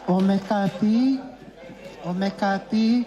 O Mekapi, o Mekapi.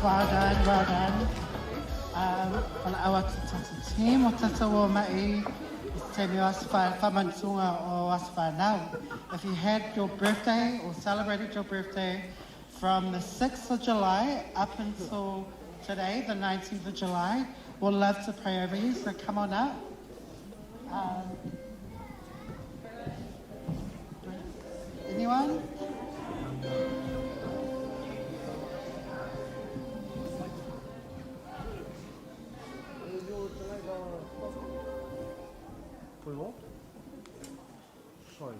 Well done, well done. Um, wala atu tata team o tata o mai te mi whamantunga o Aswhanau. If you had your birthday or celebrated your birthday from the 6th of July up until today, the 19th of July, we'll love to pray over you, so come on up. Anyone? Sorry.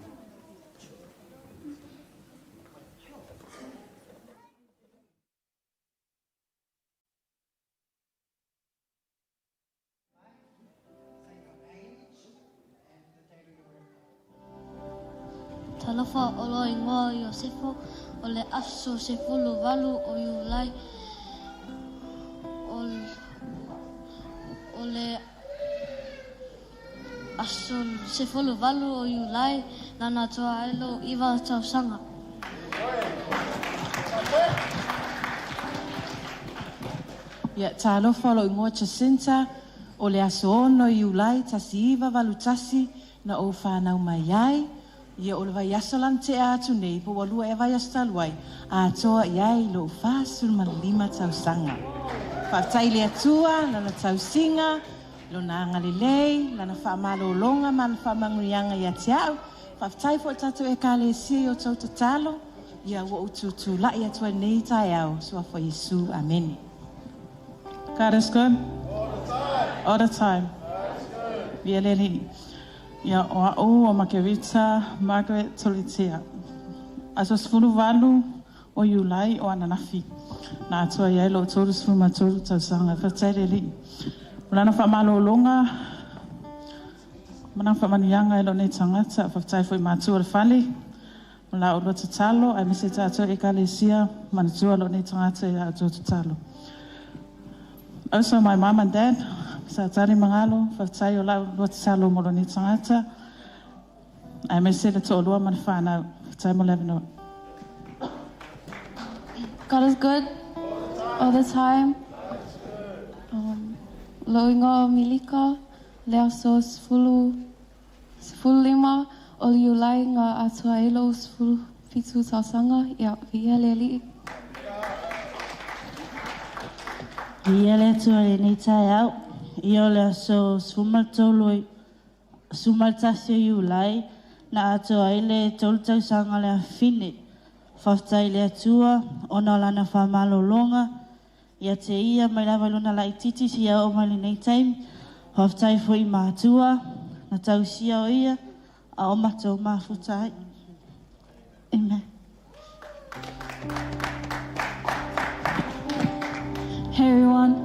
Talofa o lou igoa o Iosefo, o le aso 18 o Iulai o. aso 18 o Iulai na atoa ai lou 9 tausaga. Ia, talofa, lou igoa Jacinta, o le aso 6 Iulai 1981 na ou fanau mai ai. Ia, o le vaiaso la na tea atu nei, po ua 2 ea vaiaso talu ai, atoa i ai lou 45 tausaga. Faafetai i le Atua, lana tausiga, lona agalelei, lana faamalologa ma lana faamanuiaga ia te au. Faafetai foi i le tatou Ekalesia i o outou tatalo. Ia, ua ou tutulai atu ai nei taeao, suafa Iesu. Amene. God is good. All the time. Ia le Alii. Ia, o a'u o Makerita Margaret Tolitia. Aso 18 o Iulai o ananafi. Na atoa i ai lou 33 tausaga. Faafetai i le Alii. O lana faamalologa ma lana faamanuiaga i lou nei tagata. Faafetai foi i matua o le fale. O la ulua tatalo, aemaise tatou Ekalesia, manatua lou nei tagata i la outou tatalo. Also my mom and dad, Satani Mangalo, faafetai o la ulua tatalo mo lou nei tagata. Aemaise le toalua ma le fanau. Faafetai mo le avanoa. God is good all the time. Lou igoa o Milika, le aso 15 o Iulai na atoa ai lou 17 tausaga. Ia, viia le Alii. Viia le Atua i lenei taeao. Ia, o le aso 13, 11 o Iulai na atoa ai le 3 tausaga le afafine. Faafetai i le Atua ona o lana faamalologa ia te ia mai lava i lona laitiiti seia oo mai lenei taimi. Faafetai foi i matua na tausia o ia a o matou mafuta ai. Amen. Hey everyone,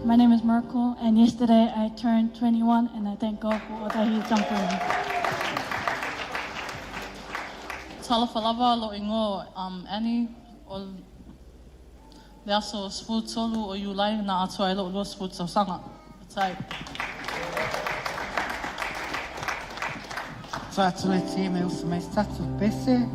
my name is Merkel, and yesterday I turned 21, and I thank God for all that He's done for me. Talofa lava, lou igoa Annie, o le aso 13 o Iulai na atoa ai lou 20 tausaga. Faafetai. Tua atu le team e usu mai se tatou pese.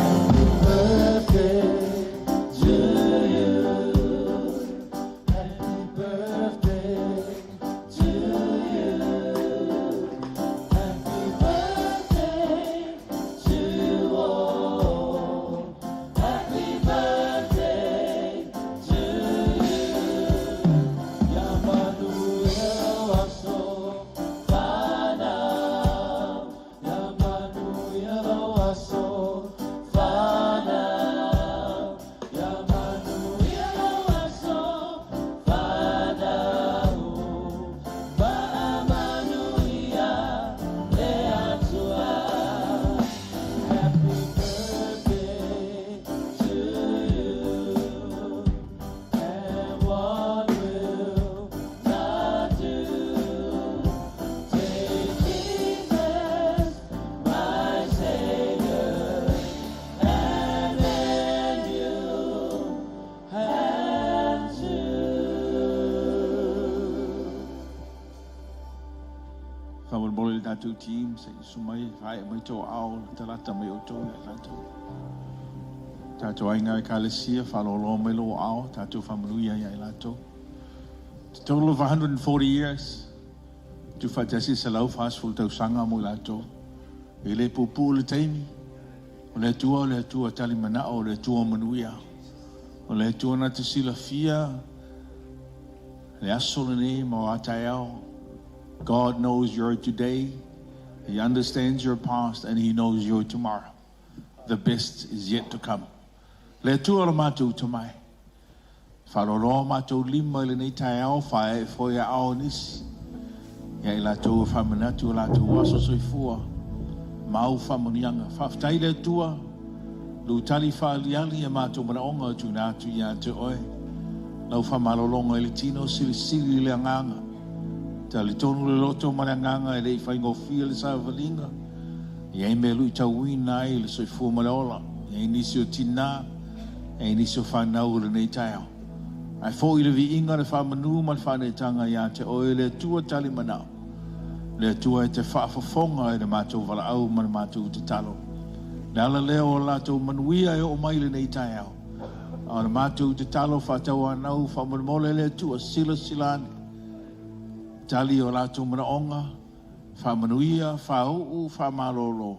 Happy birthday to you. Happy birthday to you. Happy birthday to you all. Happy birthday to you. Ia manuia lou aso fanau. Ia manuia lou aso fanau. Ia manuia lou aso fanau. Faamanuia le Atua. Happy birthday to you. And what will I do? Take Jesus, my Savior, and then you have to. Faamolemole le tatou team se i sumai fae mai tau ao talata mai o tau le tatou. Tatou aiga Ekalesia, faaloloa mai lou ao, tatou faamanuia ia i latou. A total of 140 years. Tu faatasi 140 tausaga mo i latou. E le puupuu le taimi. O le Atua, o le Atua tali manao, o le Atua manuia. O le Atua na te silafia le aso lenei ma o a taeao. God knows your today. He understands your past and He knows your tomorrow. The best is yet to come. Le Atua o le matou tomai. Faaloloa matou lima i lenei taeao fae foi a ao nisi. Ia i latou e faamanatu o latou aso soifua. Mau faamanuiaga. Faafetai le Atua. Lou tali faaliali e matou manaoga o tuuina atu ia te oe. Lau faamalologa i le tino silisili i le agaga. Talitonu le loto ma le agaga e le i faigofie le savaliga. E i ai mea luitauina ai le soifua ma le ola. E i ai nisi o tinā. E nisi o whanau o lenei taeao. Ae fo'i le viiga, le faamanu ma le faaneetaga iā te Oe, le Atua tali manao, le Atua e te faafofoga i le matou valaau ma le matou tatalo. Le ala lea o latou manuia e oo mai lenei taeao. A o le matou tatalo faatauanau faamolemole le Atua silasila ane. Tali o latou manaoga, faamanuia, faauu, faamalōlō.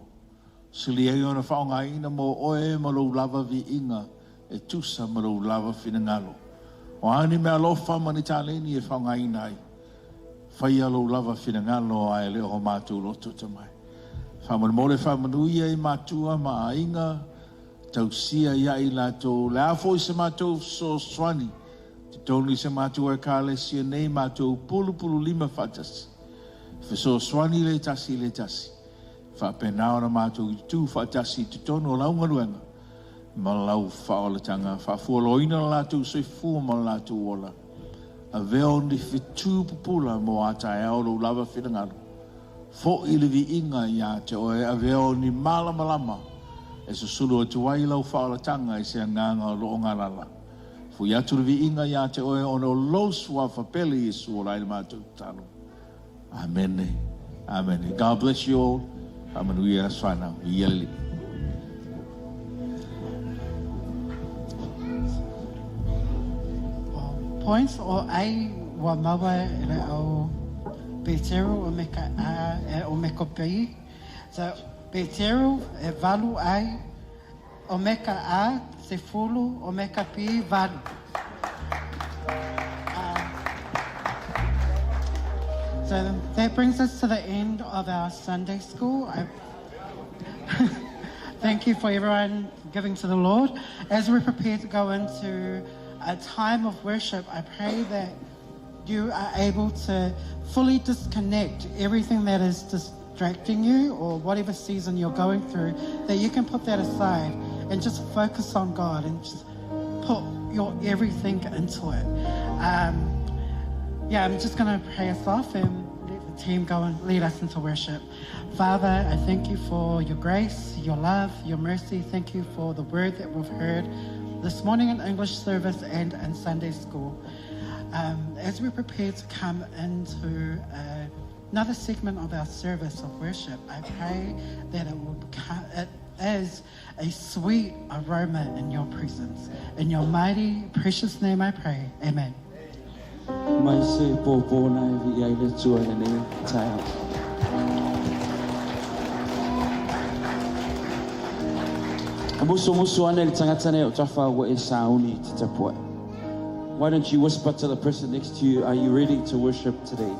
Silia ai ona faaaogaina mo Oe ma lou lava viiga e tusa ma lou lava finagalo. O a ni meaalofa ma ni taleni e faaaogaina ai, faia lou lava finagalo ae le o matou loto tamai. Faamolemole faamanuia i matua ma aiga, tausia ia i latou, le a foi se matou fesoasoani, totonu i se matou ekalesia nei matou pulupululima faatasi. Fesoasoani le tasi i le tasi. Faapena ona matou tutū faatasi i totonu o lau galuega ma lau faaolataga. Faafualoina le latou soifua ma le latou ola. Avea o ni fetu pupula mo a taeao lou lava finagalo. Fo'i le viiga iā te Oe, avea o ni malamalama e susulu atu ai lau faaolataga i se agaga o loo galala. Fo'i atu le viiga iā te Oe ona o lou suafa pele Iesu o lai le matou tatalo. Amene. Amene. God bless you all. Faamanuia aso fanau. Ia le Alii. Points o ai ua maua e le au Peteru o me ka A e o me ko B. So Peteru e valu ai, o me ka A 10, o me ka B 8. So that brings us to the end of our Sunday school. I thank you for everyone giving to the Lord. As we prepare to go into a time of worship, I pray that you are able to fully disconnect everything that is distracting you or whatever season you're going through, that you can put that aside and just focus on God and just put your everything into it. I'm just going to pray us off and let the team go and lead us into worship. Father, I thank you for your grace, your love, your mercy. Thank you for the word that we've heard this morning in English service and in Sunday school. As we prepare to come into another segment of our service of worship, I pray that it will become, it is a sweet aroma in your presence. In your mighty, precious name I pray. Amen. Mai se pōpō nā e vi ai le tua i lenei taeao. Musu musu ane le tagata nei o tafa ua e sauni i te tapuai. Why don't you whisper to the person next to you, are you ready to worship today?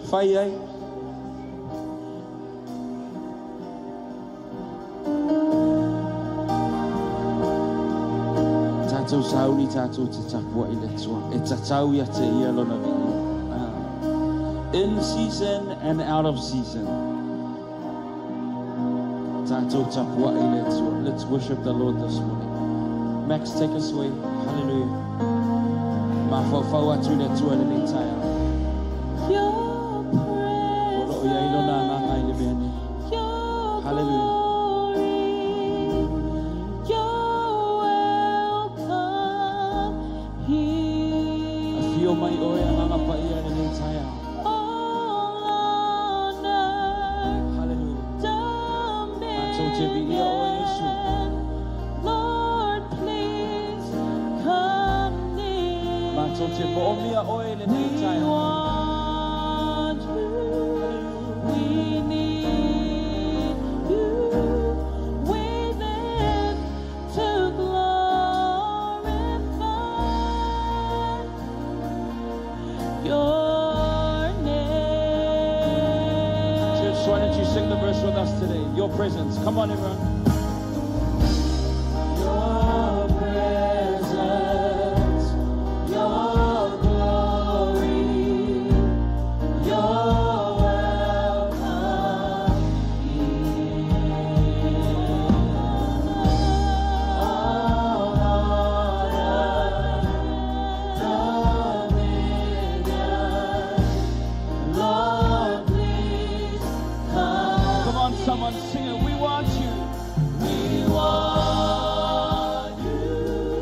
Fai ai. Tātou sauni, tātou te tapua i le tua. E tatau ia te ia lona vi. In season and out of season. Tātou tapua i le tua. Let's worship the Lord this morning. Max, take us away. Hallelujah. Mawhauwhau atu le tua le nei taeao. Your O loo ia ilo nā ngā i le mea nei. Your Hallelujah. glory, you're welcome here. A whio mai oe a ngā pa ia le nei taeao. All honor, Hallelujah. dominion. Mātou te vi ia oe Yesu. Lord, please come near. Mātou te po'omia oe le nei We taeao. want you. We need you. We live to glorify your name. Church, why don't you sing the verse with us today? Your presence. Come on, everyone. Your presence, your glory, your welcome here. All honor, dominion, Lord, please come. Come on, someone sing it. We want you. We want you.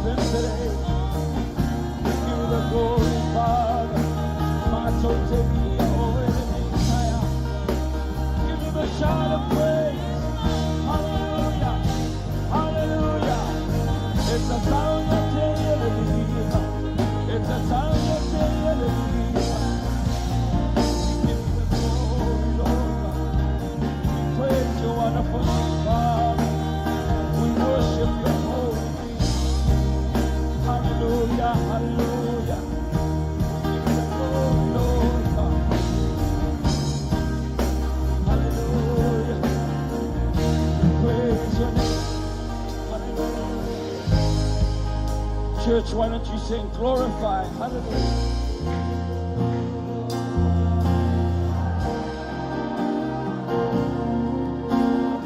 him today. We give you the glory, Father. Give him a shout of praise. Hallelujah. Hallelujah. It's a sound of It's a sound of We give you the glory, Lord. We praise your wonderful name, Father. We worship your holy name. Hallelujah, hallelujah. We give you the glory, Lord God. Hallelujah. We praise your name. Hallelujah. Church, why don't you sing glorify? Hallelujah.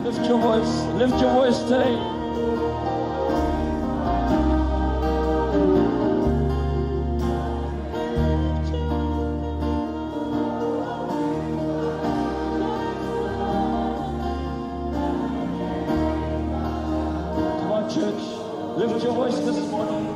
Lift your voice. Lift your voice today. Come on, church. Lift your voice this morning.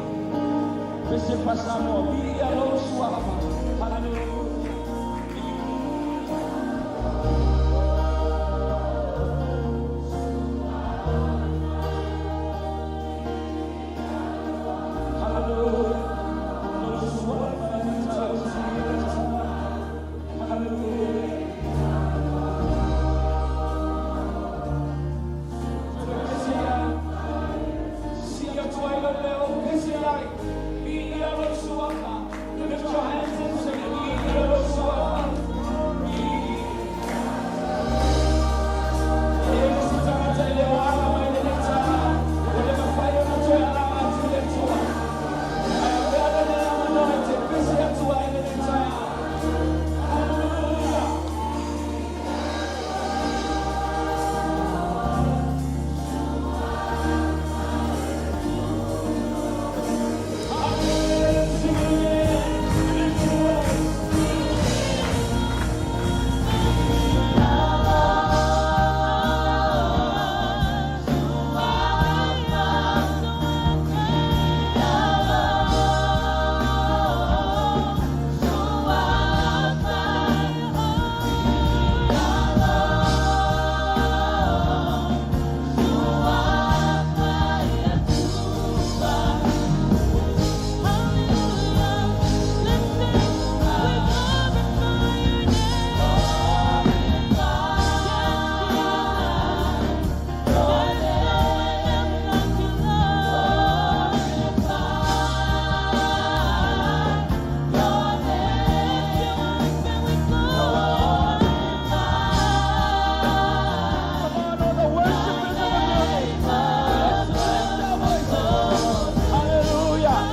Hallelujah.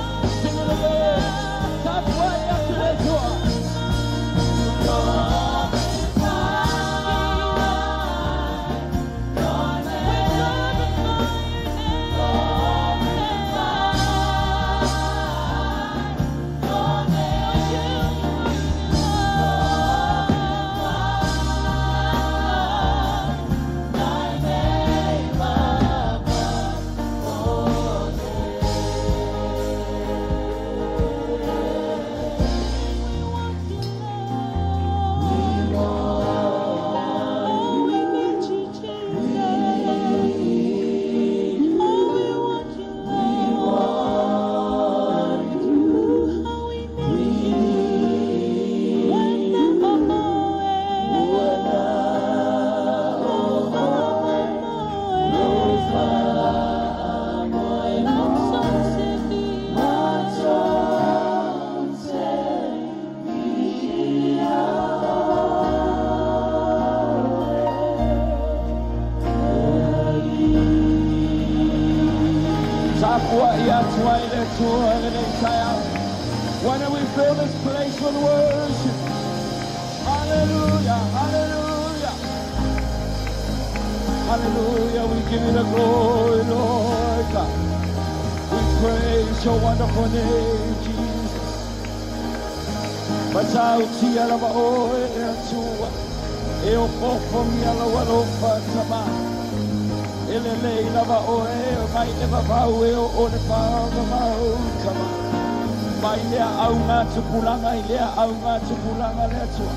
Why don't we fill this place with worship? Hallelujah, hallelujah. Hallelujah, we give you the glory, Lord God. We praise your wonderful name, Jesus. Matautia lava oe e atua. E o pofo mi ala walofa tama. E lelei lava oe mai le vavau e oo i le faavavau. Come on. Mai lea auga tupulaga i lea auga tupulaga le Atua.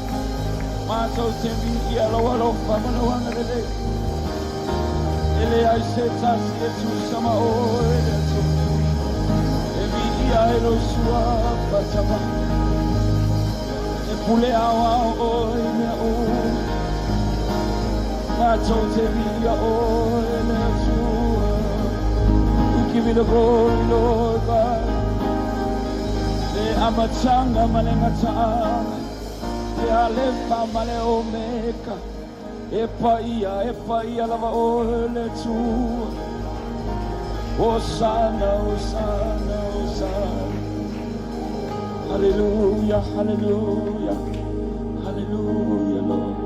Matou te viia lou alofa ma lou agalelei. E leai se tasi e tusa ma oe le Atua. E viia ai lou suafa tama. E pule aoao oe i mea uma. Matou te viia oe le Atua. We give you the glory, Lord God. Le amataga ma le gataaga. Le Alefa ma le Omeka. E paia, e paia lava oe le Atua. Hosanna, Hosanna, Hosanna. Hallelujah, hallelujah, hallelujah, Lord.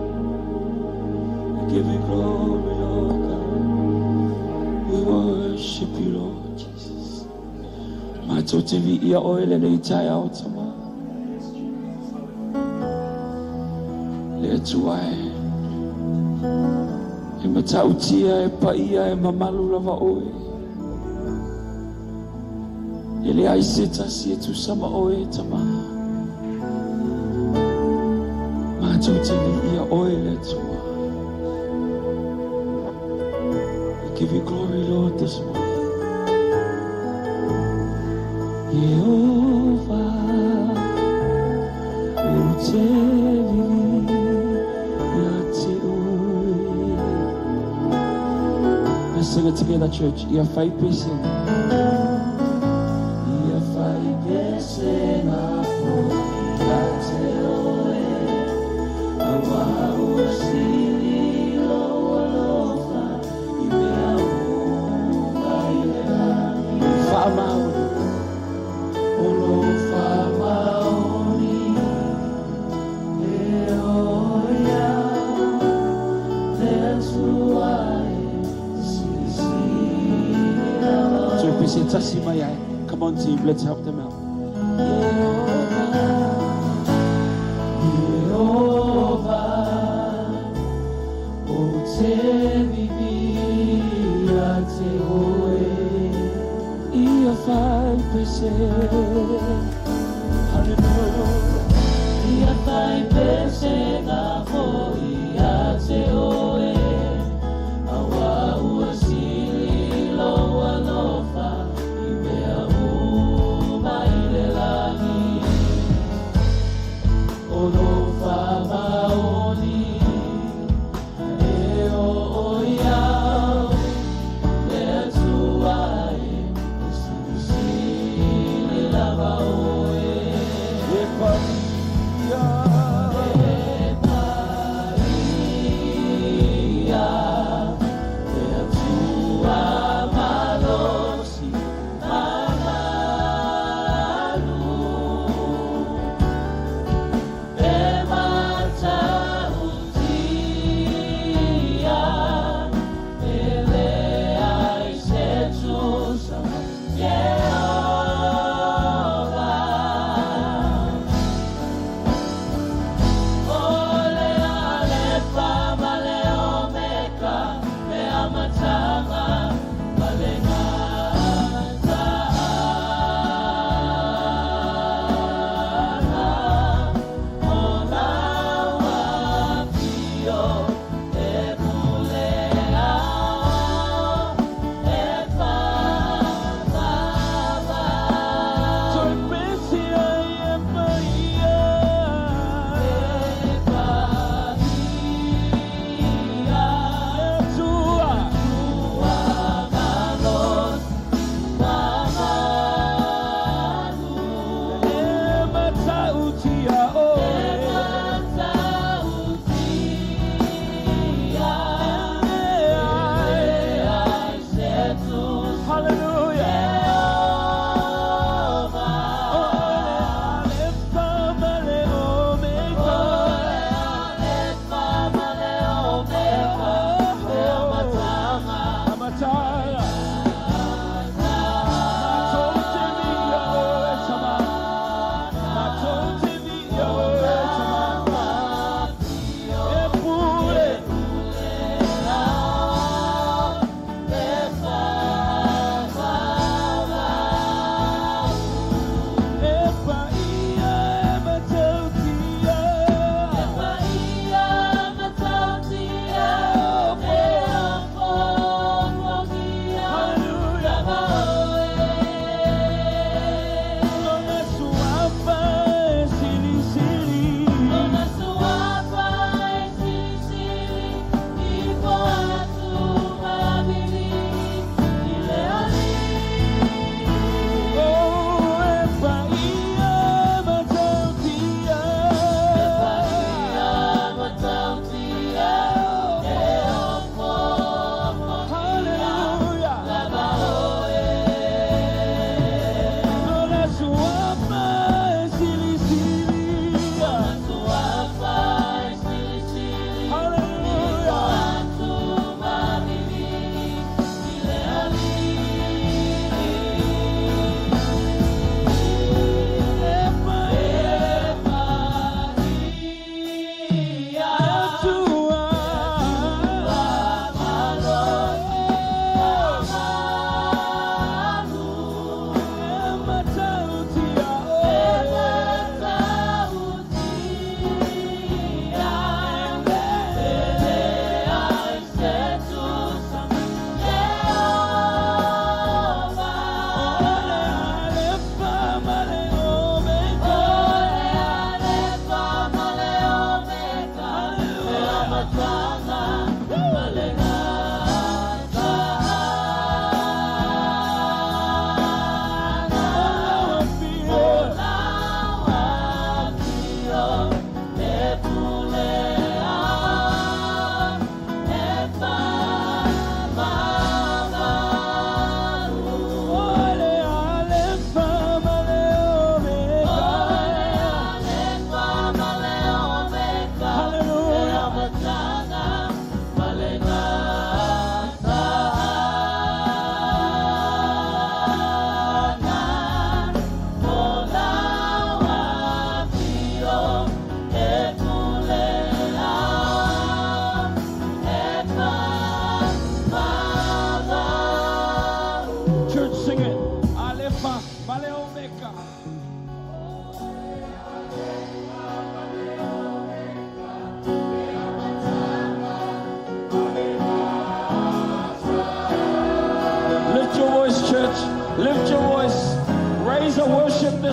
We give you glory, Lord God. We worship you, Lord Jesus. Matou te viia oe lenei taeao tama. Le Atua e. E matautia e paia e mamalu lava oe. E leai se tasi e tusa ma oe tama. Matou te viia oe le Atua. We give you glory, Lord, this morning. Jehovah, ou te viia te oe. Let's sing it together, church. Ia fai pesega. Ia fai pesega fo ia te oe. Auā ua sili lou alofa i mea uma i le lagi. Faamaoni. O lou faamaoni e oi a le Atua e silisili lava. So pese tasi mai ai. Come on team, let's help them out. Jehovah, Jehovah, ou te viia te oe. Ia fai pesega. Hallelujah. Ia fai pesega fo ia te oe. Auā ua sili lou alofa i mea uma i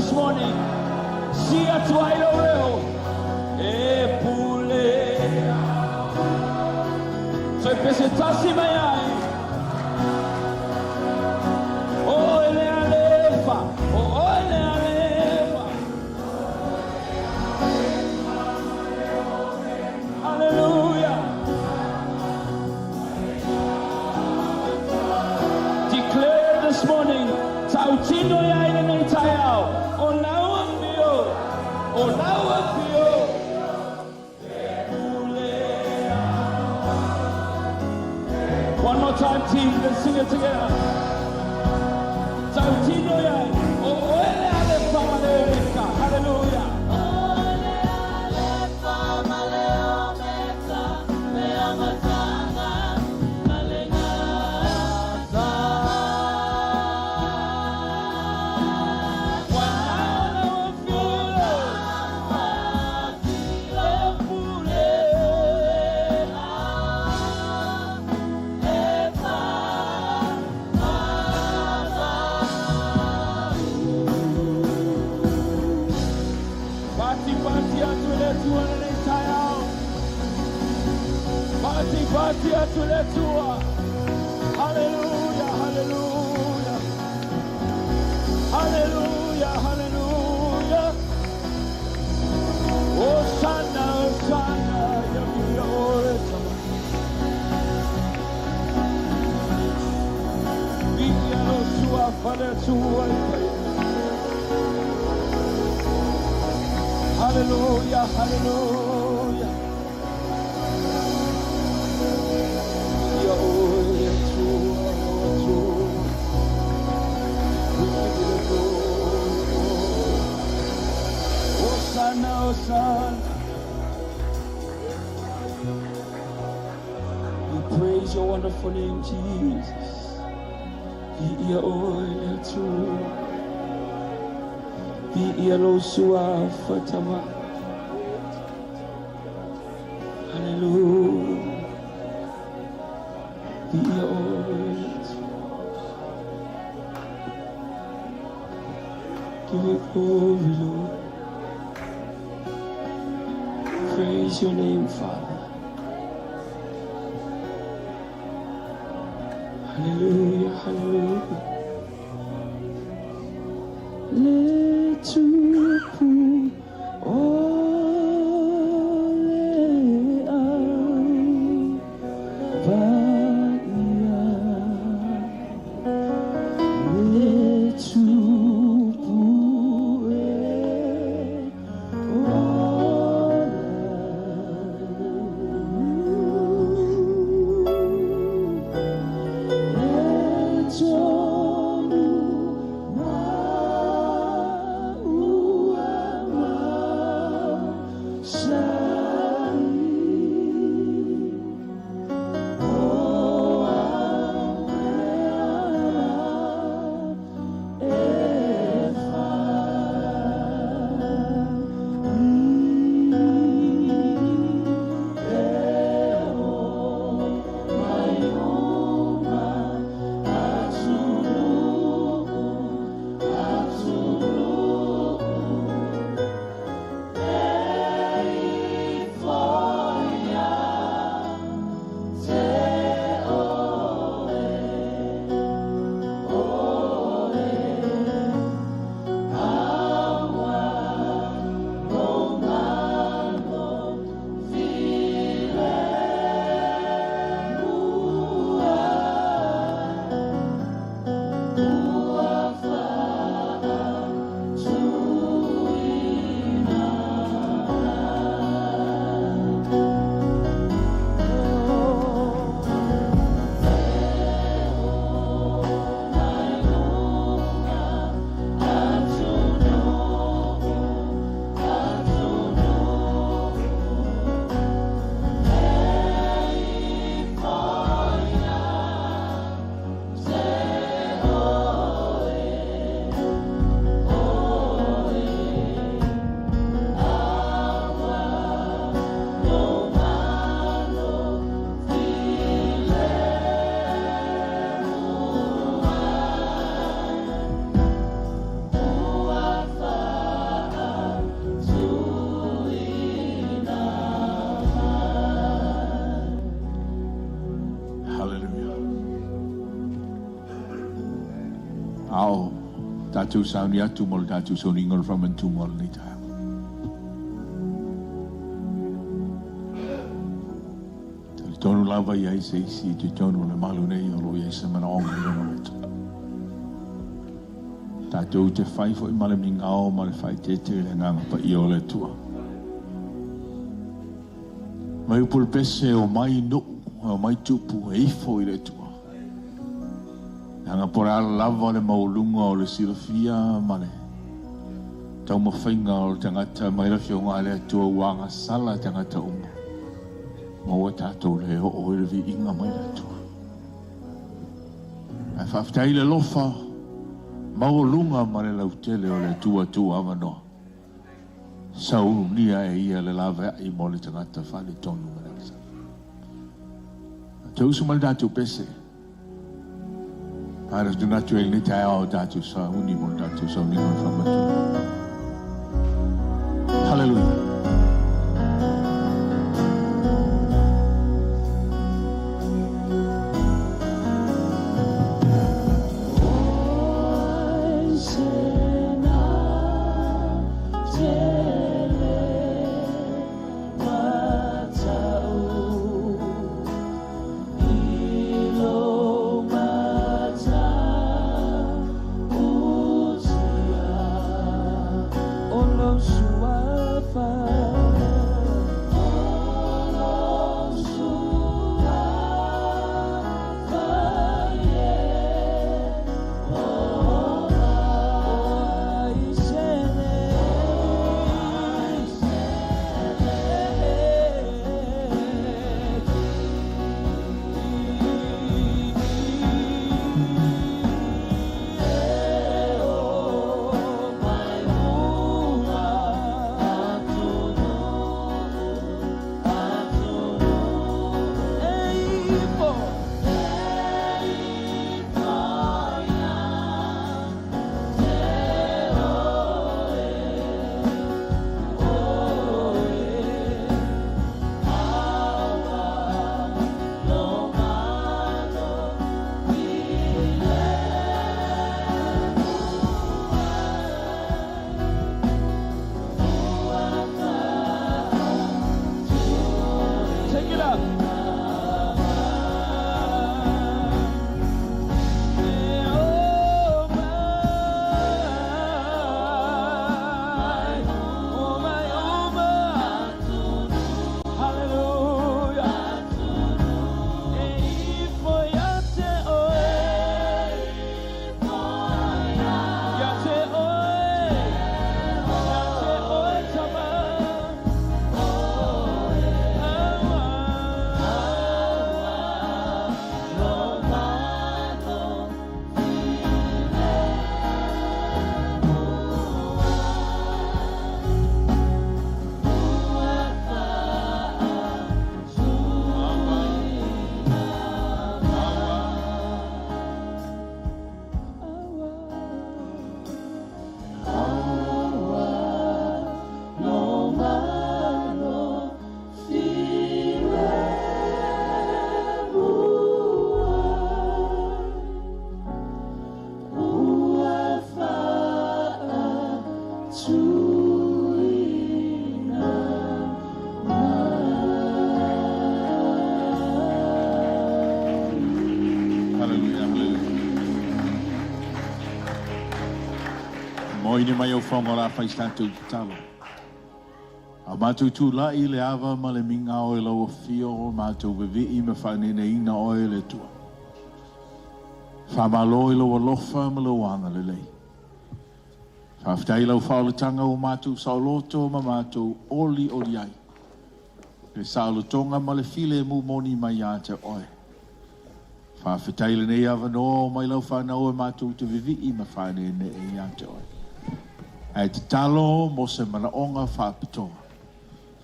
this morning. Si atu ai lou leo. E pule Toe pese tasi mai ai. O oe le Alefa, o oe le Alefa. Hallelujah. Declare this morning, tautino ia i lenei taeao, o lau afio, o lau afio, e pule One more time, team, let's sing it together. Tautino ia, o oe le Alefa ma le Omeka. Hallelujah. Alefa ma le Omeka, le amataga ma le gafa. Ua lau afio, e pule. E Pati pati atu le Atua lenei taeao. Pati pati atu le Atua. Hallelujah, hallelujah. Hallelujah, hallelujah. Hosanna, Hosanna, ya ore tama. Via lo sua fale tua i pai. Hallelujah, hallelujah. Ia oe tua, tua. We give you the glory, Lord. Hosanna, Hosanna. We praise your wonderful name, Jesus. Ia oe le Atua. Ia lo sua fatama. Hallelujah. Ia oe le Atua. Give you glory, Lord. Praise your name, Father. Hallelujah, hallelujah. Le tupu o le au paia. Le tupu e o E tonu ma A o tatou sauni atu mo le tatou sauniga o le faamanatuga o lenei taeao. Talitonu lava i ai se isi i totonu o le malu nei o lo o i ai se manaoga i lona loto. Tatou te fai foi ma le migao ma le faaeteete i le Agaga Paia o le Atua. Mai upu o le pese, omai nuu, omai tupu e ifo i le Atua. Leaga po o le a lava le maualuga o le silafia ma le taumafaiga o le tagata mai le Afioga a le Atua ua agasala tagata uma, ma ua tatou le oo i le viiga mai le Atua. Ae faafetai i le alofa maualuga ma le lautele o le Atua tuu avanoa. Saunia e ia le laveai mo le tagata faaletonu ma le agasala. Te usu mai le tatou pese. Ae manatu ai lenei taeao o tatou sauni mo le tatou sauniga o le faamanatuga. Hallelujah. Take it up. Oh my, oh my, hallelujah. Hallelujah, hallelujah. Moini mai au fofoga o le a fai se tatou tatalo. A matou tulai i le ava ma le migao i lau afio, matou vevii ma faaneeneina oe e le Atua. Faamalo i lou alofa ma lou agalelei. Faafetai i lau faaolataga ua matou saoloto ma matou olioli ai. Le saolotoga ma le filemu moni mai ia te oe. Faafetai i lenei avanoa o mai lau fanau e matou te vevii ma faaneenee ia te oe. Ae tatalo mo se manaoga faapitoa.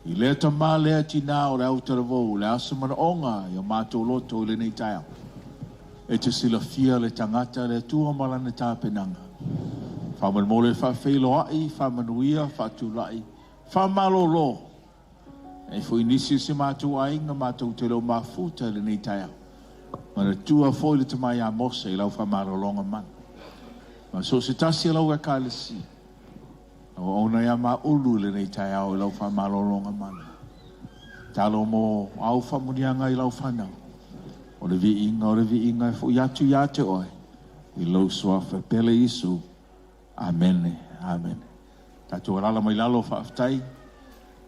I lea tama lea tinā o le autalavou, o le a se manaoga i o matou loto i lenei taeao. E te silafia le tagata, le Atua ma lana tapenaga. Faamolemole faafeiloai, faamanuia, faatulai, faamalolo. E foi nisi o si matou aiga matou te le o mafuta i lenei taeao. Manatua foi le tama ia Mose i lau faamalologa mana. Ma so o se tasi o lau Ekalesia, lau auauna ia maulu i lenei taeao i lau faamalologa malo. Tatalo mo au faamanuiaga i lau fanau. O le viiga, o le viiga e fo'i atu ia te oe, i lou Suafa pele Iesu. Amene. Amene. Tatou alaala mai lalo, faafetai.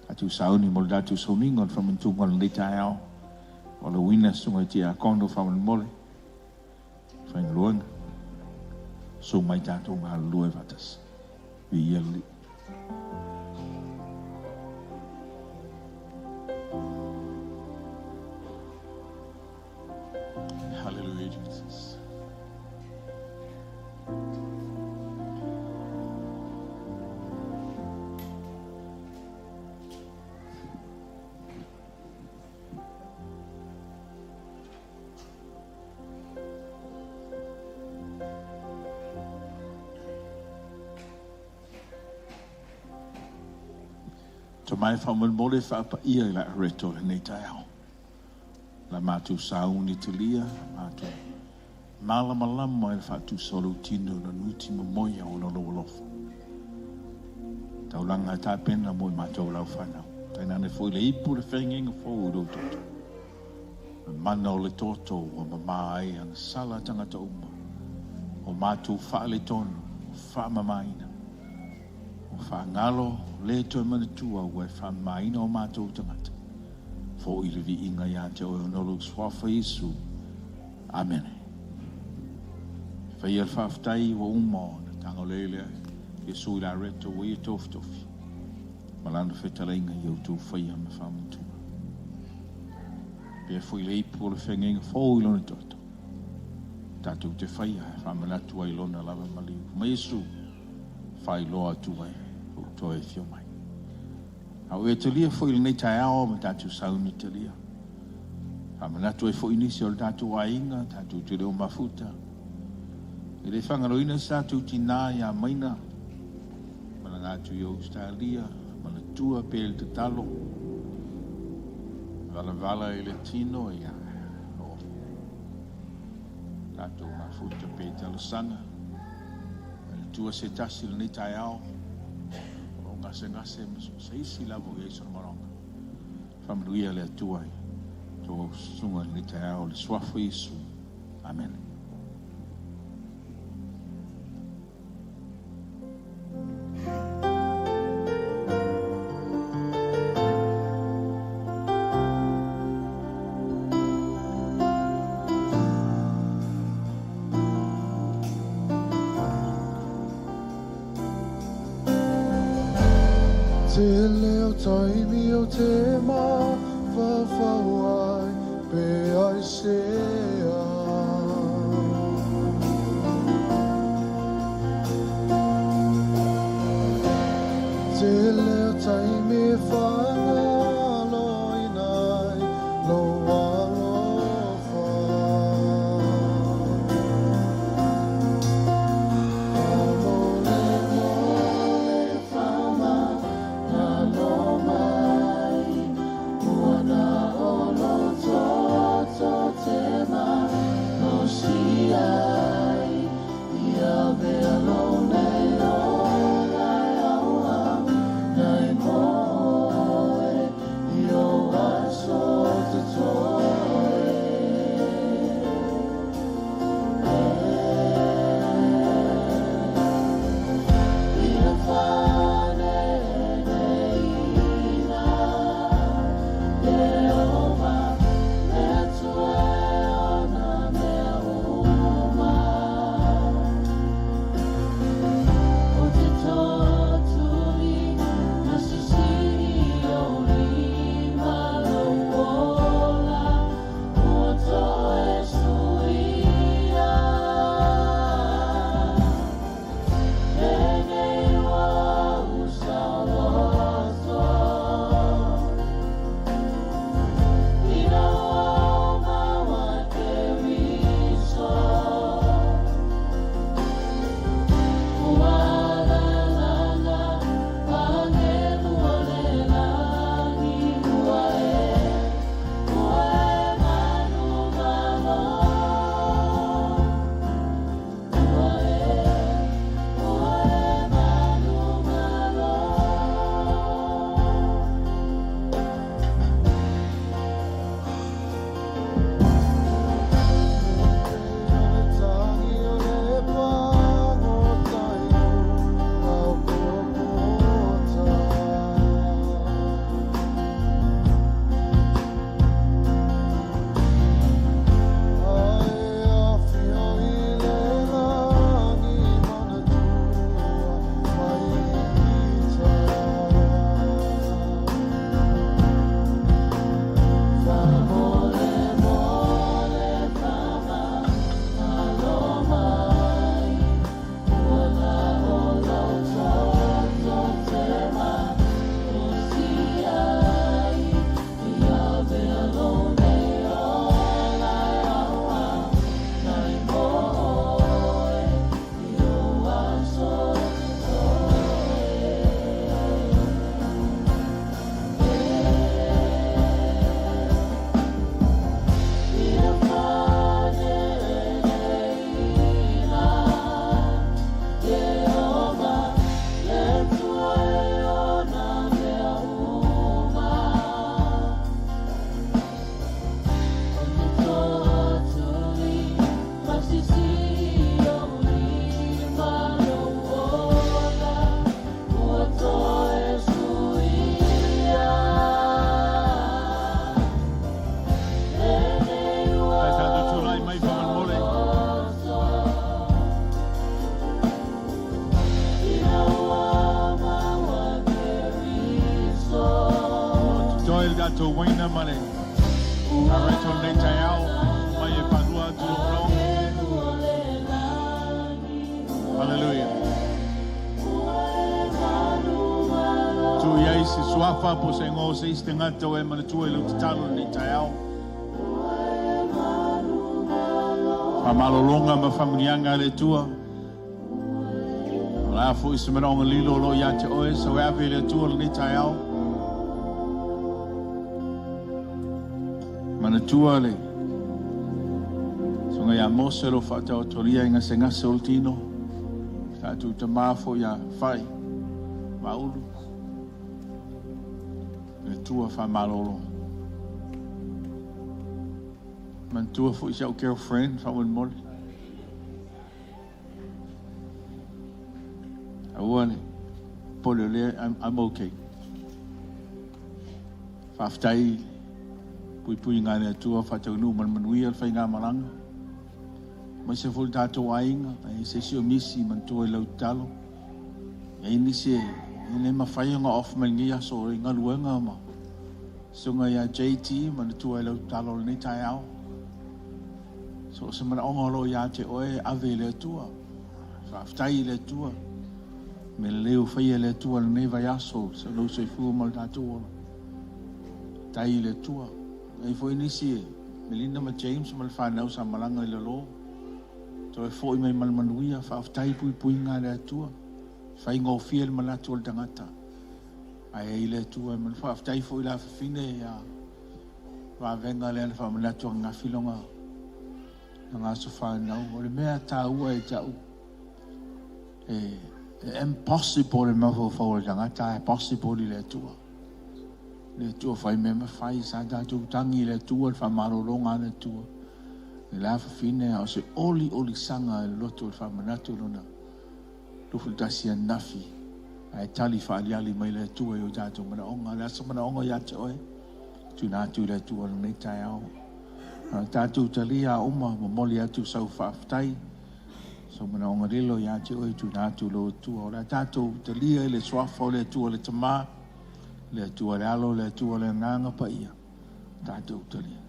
Tatou sauni mo le tatou sauniga o le faamanatuga o lenei taeao. Valaauina susuga i tiakono faamolemole. Faigaluega. Susu mai tatou galulue faatasi. Viia le Alii. Hallelujah, Jesus. Tomai faamolemole faapaia i la reto lenei taeao. La matou sauni talia, matou malamalama i le faatusa o lou tino na nuti momoia ona o lou alofa. Taulaga e tapena mo i matou lau fanau. Tainane foi le ipu le feagaiga fou i lou toto. Le mana o le toto ua mamā ai agasala tagata uma o matou faaletonu, faamamaina. Ua faagalo le toe manatua ua e faamamaina o matou tagata. Fo'i le viiga ia te oe ona o lou Suafa Iesu. Amene. Faia le faafetai ua uma ona tagolele Iesu i Lareto ua ia tofitofi ma lana fetalaiga i outou faia ma faamanatuga. Pea foi le ipu o le feagaiga fou i lona toto. Tatou te faia e faamanatu ai lona lava maliu. Ma Iesu faailoa atu ai lou toe afio mai. A ua e talia foi lenei taeao ma tatou sauni talia. Faamanatu ai foi nisi o le tatou aiga, tatou te le o mafuta. E le faagaloina se tatou tinā ia Maina, malaga atu i Ausetalia, manatua pea i le tatalo, valavala i le tino, ia, o tatou mafuta pea i talosaga. Manatua se tasi i lenei taeao, o lo o gasegase ma so o se isi lava o i ai sona manaoga. Faamanuia le Atua i tou susuga i lenei taeao i le Suafa o Iesu. Amene. Tele o taimi o te mafaufau ai pe aisea. Tele o taimi e faagaloina ai lou alofa. Alright, o lenei taeao, mai e faalua atu lou manaoga. Hallelujah. Tuu i ai se suafa po o se igoa o se isi tagata ua e manatua i lau tatalo i lenei taeao. Faamalologa ma faamanuiaga a le Atua. O le a foi se manaoga lilo o lo o ia te oe, sau e ave i le Atua lenei taeao. Manatua le Susuga ia Mose o lo o faataotolia i gasegase o le tino. Tatou tama foi ia Fai Maulu. Le Atua faamalolo. Manatua foi si au girlfriend faamolemole. Aua le popole o lea, I'm okay. Faafetai i le puipuiga a le Atua, faataunuu ma le manuia le faigamalaga. Aemaise foi le tatou aiga, e i ai se isi o misi manatua i lau tatalo. E i ai nisi e le mafai ona off mai lenei aso i galuega ma susuga ia JT manatua i lau tatalo i lenei taeao. So o se manaoga o lo o ia te oe, ave i le Atua. Faafetai i le Atua. Mea lelei ua faia e le Atua i lenei vaiaso, sa lou soifua ma le tatou ola. Tai i le Atua. E i ai foi nisi e Melinda ma James ma le fanau sa malaga i lalo. Toe foi mai ma le manuia, faafetai i puipuiga a le Atua. Faigofie le manatu o le tagata. Ae ai le Atua e manu. Faafetai foi i le afafine ia vavega lea na faamanatu ananafi lona lona aso fanau. O le mea taua e te au, e, e impossible le mafaufau o le tagata, ae possible i le Atua. Le Atua fai mea mafai, sa tatou tagi i le Atua, le faamalologa a le Atua. I le afafine, a o se oliolisaga i le loto o le faamanatu lona 21 ananafi, ae tali faaliali mai le Atua i o tatou manaoga. O le a se manaoga ia te oe? Tuuina atu i le Atua i lenei taeao. A tatou talia a uma, momoli atu sau faafetai, sau manaoga lilo ia te oe, tuuina atu i lou Atua. O le a tatou talia i le suafa o le Atua le Tama, le Atua le Alo, le Atua le Agaga Paia. Tatou talia.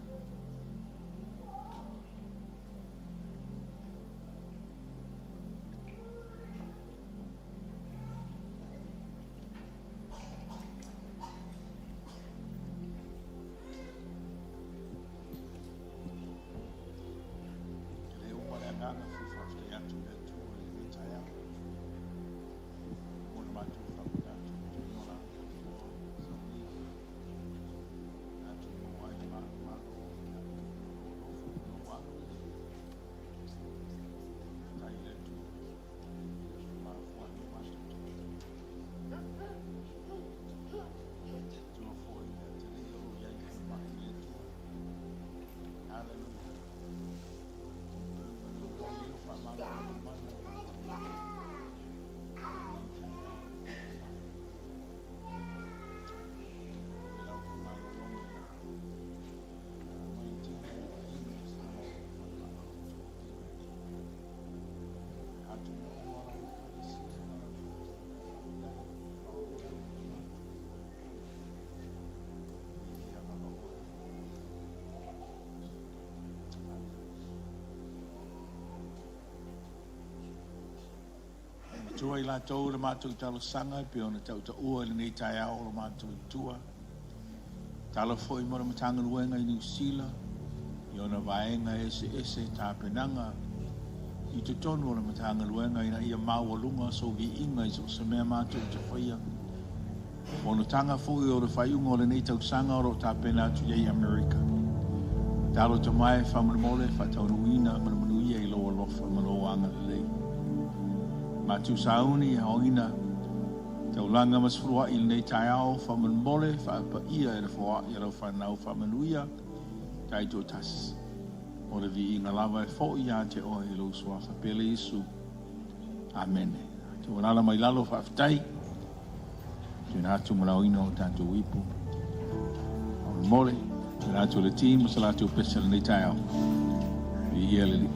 E le uma le agaga fia faafetai atu i le Atua i lenei taeao. Mo le matou faamanatu i o latou ua saunia. Atu mo ai malo, alofa, lou alo. Faafetai i le Atua. Mafua ai o matou Atua foi le atalii o lo o i ai le falemai i le Atua. Hallelujah. Manu faamalolo mai. Matua i latou le matou talosaga e pei ona tautaua i lenei taeao o lo matou tua. Talo foi mo le Matagaluega i Niu Sila i ona vaega eseese tapenaga i totonu o le Matagaluega ina ia maualuga sou viiga i so o se mea matou te faia. Fonotaga foi o le faaiuga o lenei tausaga o lo o tapena atu i ai Amerika. Talo tamae faamolemole faataunuuina ma le manuia i lou alofa ma lou agalelei. Matou sauni aoina taulaga ma sefuluai i lenei taeao faamolemole faapaia e le foai a lau fanau faamanuia taitoatasi. O le viiga lava e foi ia te oe i lou suafa pele Iesu. Amene. Tatou alaala mai lalo faafetai. Tuuina atu ma laoina o tatou ipu. Faamolemole. Tuuina atu le team ma se latou pese lenei taeao. Viia le Alii.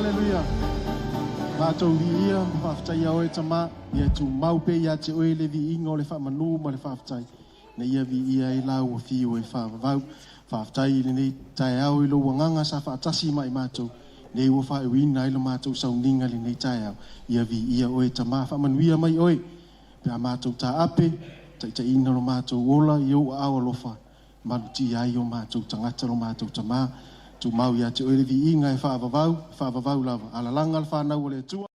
Haleluia. Mātou viia, ma faafetai oe Tamā, ia tumau pea ia te oe le viiga o le faamanu ma le faafetai. Na ia viia ai lau afio e faavavau. Faafetai i lenei taeao i lou agaga sa faatasi ma i matou. Nei ua faaiuina ai lo matou sauniga lenei taeao. Ia viia oe Tamā, faamanuia mai oe. Pe a matou taape, taitaiina lo matou ola i ou aao alofa. Malutia ai o matou tagata lo matou Tamā. Tumau ia te oe le viiga e faavavau, faavavau lava. Alalaga le whanau o le Atua.